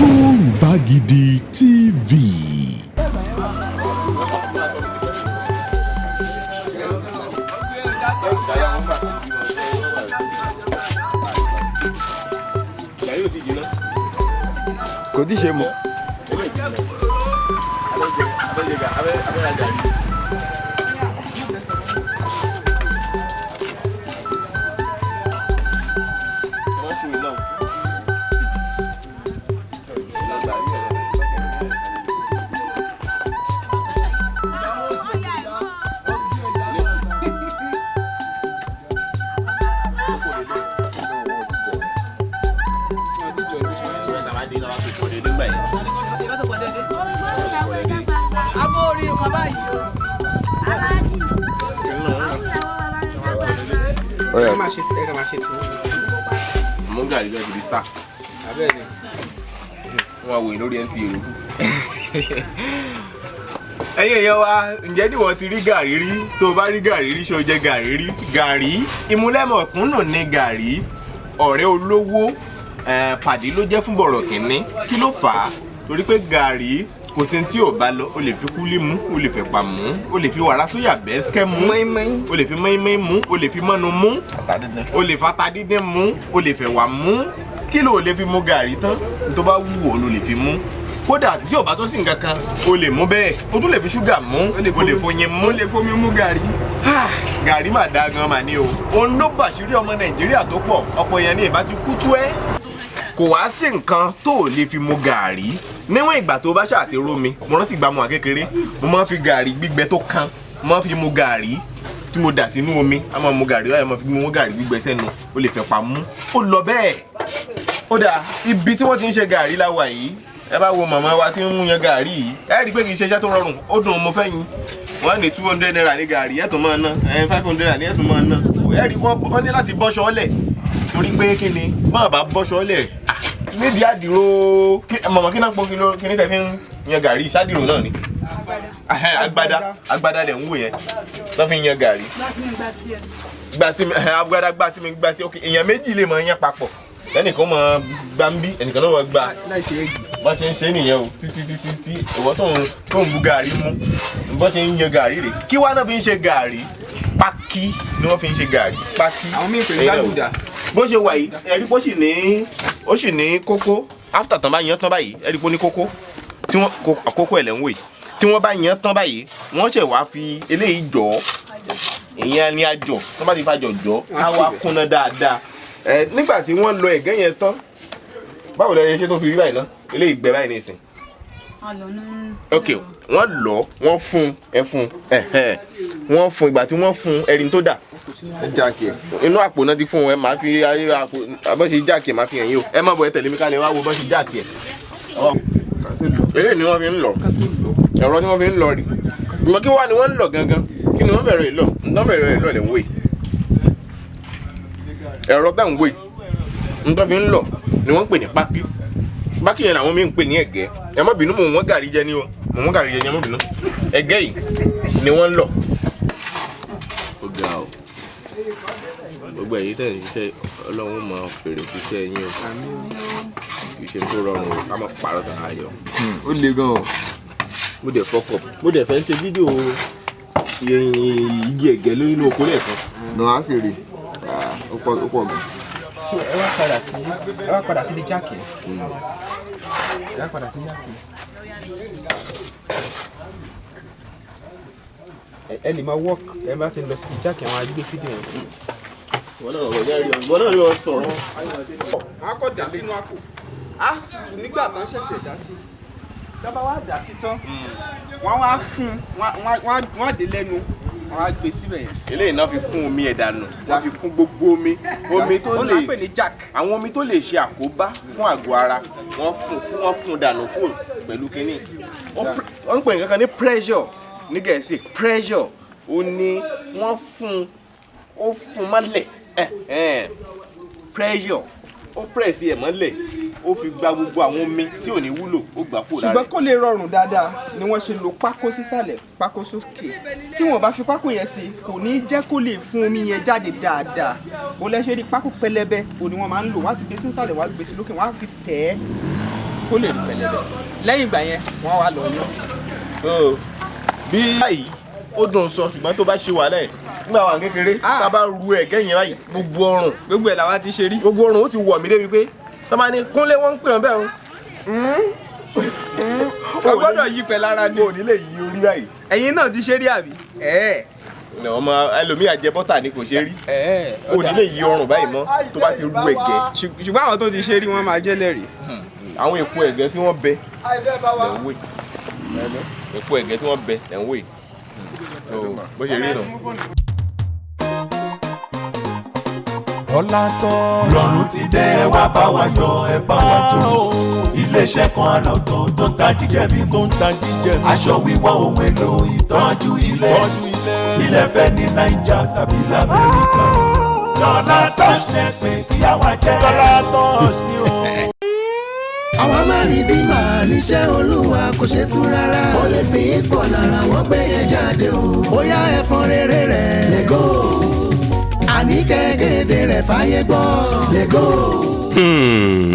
Yorùbá Gidi TV. Kò tí ì ṣe mọ́. Abó orí nǹkan báyìí o. Ẹ máa ṣe, ẹ máa ṣe tí. Mú gàrí lọ sí di star. Abẹ́ ni. Wọ́n á wòye lórí NTA yòókù. Ẹ̀yin èèyàn wa, ǹjẹ́ níwọ̀ ti rí gàrí rí? Tó o bá rí gàrí rí, ṣé o jẹ gàrí rí? Gàrí ìmúlẹ̀mọ̀kúnnù ni gàrí. Ọ̀rẹ́ olówó pàdé ló jẹ́ fún bọ̀rọ̀kìnní. Kí ló fà á? Torí pé gàrí kò sí tí ò bá lọ. O lè fi kúlí mú, o lè fẹ̀pà mú, o lè fi wàrà sóyà bẹ́ẹ́sìkẹ́ mú, Mọ́ínmọ́ín. o lè fi mọ́ínmọ́ín mú, o lè fi mọ́nu mú, o lè fata díndín mú, o lè fẹ̀wà mú. Kí ló lè fi mú gàrí tán? Tó bá wù ọ́ ló lè fi mú. Kódà tí ò bá tó sí nǹkan kan, o lè mú bẹ́ẹ̀. O tún lè fi ṣúgà mú, o lè foyin mú. O lè fomi mú gàrí. Ah, gàrí mà dáa gan mà ní o. Òun ló bàṣírí ọmọ Nàìjíríà tó pọ̀. Ọ̀pọ̀ èèyàn ní ìbá ti kú tú ẹ́. Kò wá sí nǹkan tó o lè fi mu gàrí níwọ̀n ìgbà tó bá ṣáà ti rómi. Mo rántí ìgbà mo wà kékeré, mo máa ń fi gàrí gbígbẹ tó kan, mo máa ń fi mu gàrí tí mo dà sínú omi. A máa mu gàrí báyìí, a máa fi mu gàrí gbígbẹ sẹ́nu. O lè fẹ́ pa mú, ó lọ bẹ́ẹ̀. Ó dáa, ibi tí wọ́n ti ń ṣe gàrí la wà yìí. Ẹ bá wo màmá wa tí ń yan gàrí yìí, ẹ rí i pé kì í ṣe iṣẹ́ tó rọrùn. Ó dùn. Mo fẹ́ yín, wọ́n ní ₦200 ní gàrí, ẹ̀ tún máa ná 500 ní, ẹ̀ tún máa ná. Ẹ rí i wọ́n ní láti bọ́ṣọ ọ́lẹ̀, torí pé kí ni bọ́n bá bọ́ṣọ ọ́lẹ̀ nídìí àdìrò. Màmá, kí náà pọ̀? Kí ní tẹ̀ fi ń yan gàrí? Ṣádìrò náà ni? Agbada, agbada lẹ̀ ń wò yẹn tó fi ń yan gàrí. Gbá sí mi, gbá sí ẹ. Gbà sí mi, agbada gbà sí mi, gbà sí. Ok, èèyàn méjì lè máa yan papọ̀, ẹnìkan máa gbà ń bí, ẹnìkan náà máa gbà. Láì ṣe éègì. Bọ́n ṣe ń ṣe nìyẹn o, títí títí tí ìwọ tó ń bu gàrí mú. Bọ́n ṣe ń yan gàrí rè. Kí wá náà fi ń ṣe gàrí? Pákí ni wọ́n fi ń ṣe gàrí, pákí. Àwọn míì pè ní gbàgùdà. Bó ṣe wà yìí, ẹ̀rí bó sì ní, ó sì ní kókó. After tán bá yan tán báyìí, ẹ̀rí bó ní kókó tí wọ́n àkókò ẹ̀ lẹ́ ń wò yìí. Tí wọ́n bá yan tán báyìí, wọ́n ṣẹ̀ wá fi eléyìí jọ̀ ọ́. Ìyẹn ni àjọ tó bá ti fa jọ̀jọ̀ á wá kúnná dáadáa. Ẹ nígbà tí wọ́n lọ ẹ̀gẹ́ yẹn tán, báwo lẹ ṣe tó fi rí báyìí ná? Eléyìí gbẹ báyìí nísìn. Ok, wọ́n lọ, wọ́n fún ẹ, fún ẹhẹn, wọ́n fún. Ìgbà tí wọ́n fún ẹrin tó dà Jáàkì ẹ̀. Inú àpò náà ti fún ẹ. Máa fi ayé àpò bọ́n ṣe jáàkì ẹ, máa fi hàn yín o. Ẹ má bọ̀, ẹ tẹ̀lé mi ká lè wá wo bọ́n ṣe jáàkì ẹ. Eléyìí ni wọ́n fi ń lọ, ẹ̀rọ ni wọ́n fi ń lọ rè. Ìmọ̀ kí wá ni wọ́n ń lọ gangan? Kí ni wọ́n bẹ̀rẹ̀ ìlọ? Ǹtọ́ bẹ̀rẹ̀ ìlọ lẹ̀ ń wò yìí. Ẹ̀rọ tá ń wò yìí, ǹtọ́ fi ń lọ ni wọ́n ń pè ní pákí. Pákí yẹn làwọn míì ń pè ní ẹ̀gẹ́. Ẹ má bínú, mò ń wọ́n gàrí jẹ ní o, mò ń wọ́n gàrí jẹ ní, ẹ má bínú. Ẹ̀gẹ́ yìí ni wọ́n ń lọ. Ó ga o. Gbogbo ẹ̀yin tẹ̀ ń ṣiṣẹ́, Ọlọ́run máa fèrè síṣẹ́ yín o. Kì í ṣe tó rọrùn o, ká má parọ́ tàn án yọ. Ó le gan o. Mo dẹ̀ fọkọ̀, mo dẹ̀ fẹ́ ṣe fídíò igi ẹ̀gẹ́ lórí inú oko lẹ́ẹ̀kan. Náà á sì rí ó pọ̀, ó pọ̀ gan. So ẹ wá padà sí, ẹ wá padà síbi jáàkì. Ẹ wá padà sí jáàkì. Ẹ lè máa work, ẹ bá ti lọ síbi jáàkì, àwọn agbé fídíò yẹn. Ìwọ náà rí ọ sọ̀rọ̀. Wọ́n á kọ́ dà sínú àpò. Á tutù nígbà tán ṣẹ̀ṣẹ̀ dá sí. Tábà wá dà sí tán, wọ́n á wá fún wọ́n á dé lẹ́nu, wọ́n á gbé síbẹ̀ yẹn. Eléyìí náà fi fún omi ẹ̀ dànù. Wọ́n fi fún gbogbo omi, omi tó Ó lè náà pè ní jack. Àwọn omi tó lè ṣe àkóbá fún àgọ́ ara, wọ́n fún, wọ́n fún dànù kúrò pẹ̀lú kínní. Wọ́n ń pè nǹkan kan ní pressure ní Gẹ̀ẹ́sì. Pressure ó ní wọ́n fún, ó fún mọ́lẹ̀. Pressure, ó press ẹ̀ mọ́lẹ̀, ó fi gba gbogbo àwọn omi tí ò ní wúlò, ó gbà kúrò lára Ṣùgbọ́n ẹ̀. kó lè rọrùn dáadáa ni wọ́n ṣe lo pákó sísàlẹ̀, pákó sókè. Tí wọ́n bá fi pákó yẹn sí, kò ní jẹ́ kó lè fún omi yẹn jáde dáadáa. Bó lẹ́ ṣe rí pákó pẹlẹbẹ ò ní wọ́n máa ń lò. Wọ́n á ti gbé sísàlẹ̀, wọ́n á gbé sí lókè, wọ́n á fi tẹ̀ ẹ́. Kó lè rí pẹlẹbẹ. Lẹ́yìn ìgbà yẹn, wọ́n wá lọ yán. So, bí báyìí ó dùn sọ, ṣùgbọ́n tó bá ṣe wàhálà ẹ̀ nígbà wà kékeré, Ah. tá a bá ru ẹ̀gẹ́ yẹn báyìí, gbogbo ọrùn, Gbogbo ẹ̀ làwa ti ṣe rí. gbogbo ọrùn ó ti wọ̀ mí débi pé tó máa ní Kúnlé, wọ́n ń pè wọ́n bẹ́ẹ̀. O gbọ́dọ̀ yí pẹ̀ lára ni. O ò ní lè yí orí báyìí. Ẹ̀yin náà ti ṣe rí, àbí? Ẹ̀ẹ́. Ní ọmọ ẹlòmíì àjẹ bọ́tà ni kò ṣe rí. Ẹ̀ẹ́. O ò ní lè yí ọrùn báyìí mọ́ tó bá ti ru ẹ̀gẹ́. Ṣùgbọ́n àwọn tó ti ṣe rí, wọ́n máa jẹ́ lẹ́rìí. Àwọn èpo ẹ̀gẹ́ tí wọ́n bẹ lẹ̀ ń wò yìí. Èpo ẹ̀gẹ́ tí wọ́n bẹ lẹ̀ ń wò yìí. So bó ṣe rí nù. Ọlá tán. Rọrùn ti dé, ẹ wá bá wa yọ̀, ẹ bá wa jó. Iléeṣẹ́ kan àrà ọ̀tọ̀ tó ń ta jíjẹ mímu, tó ń ta jíjẹ mi. Aṣọ wíwọ̀, ohun èlò ìtọ́jú ilé. Tọ́jú ilé. Ilẹ̀ fẹ́ ní Naija tàbí lamẹ́ríkà. Dọ́là Touch ní pé kí àwa jẹ́. Dọ́là Touch ni o. Àwa máa ní bí màá níṣẹ́ Olúwa kò ṣe tú rárá. Ó lè fi ìspọ̀ lára wọ́n gbé yẹn jáde o. Ó yá, ẹ̀fọn rere rẹ̀ lẹ́gọ́. Àní kẹ́kẹ́dẹ́ rẹ̀ fàyè gbọ́ lẹ́gọ́.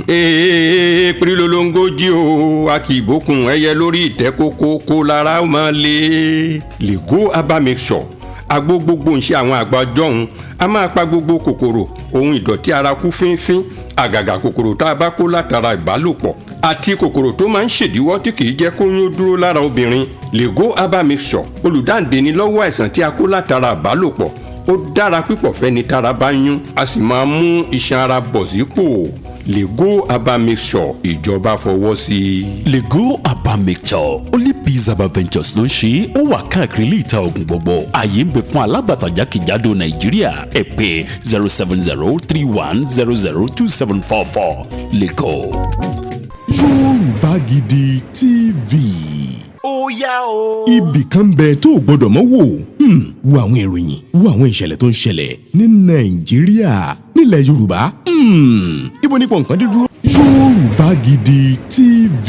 Ee pirilolongoji o, a kì í bókun ẹyẹ lórí ìtẹ́ kókó kó lára ó máa lé. Lego herbal mixture, agbo gbogbo ń ṣe àwọn àgbà jọ̀hún, a máa pa gbogbo kòkòrò ohun ìdọ̀tí ara kú fínfín, àgàgà kòkòrò tá a bá kó látara ìbálòpọ̀ àti kòkòrò tó máa ń ṣèdíwọ́ tí kì í jẹ́ kóyún ó dúró lára obìnrin. Lego herbal mixture, olùdáǹdè ni lọ́wọ́ àìsàn tí a kó látara ìbálòpọ̀. Ó dára pípọ̀ fẹ́ni tára bá yún, a sì máa mú iṣan ara bọ̀ sípò. Lego herbal mixture, ìjọba fọwọ́ sí i. Lego Herbal Mixture, Only Peace Herbal Ventures ló ń ṣe é. Ó wà káàkiri ilé ìta oògùn gbogbo. Ààyè ń bẹ fún alágbàtà jákèjádò Nàìjíríà. Ẹ pè 07031002744. Lego. Yorùbá Gidi TV. Ó yá o. Ibì kan bẹ tó o gbọdọ̀ mọ́ wò. Wo àwọn ìròyìn, wo àwọn ìṣẹ̀lẹ̀ tó ń ṣẹlẹ̀ ní Nàìjíríà, nílẹ̀ Yorùbá. Ibo nípò nǹkan dé dúró. Yorùbá Gidi TV.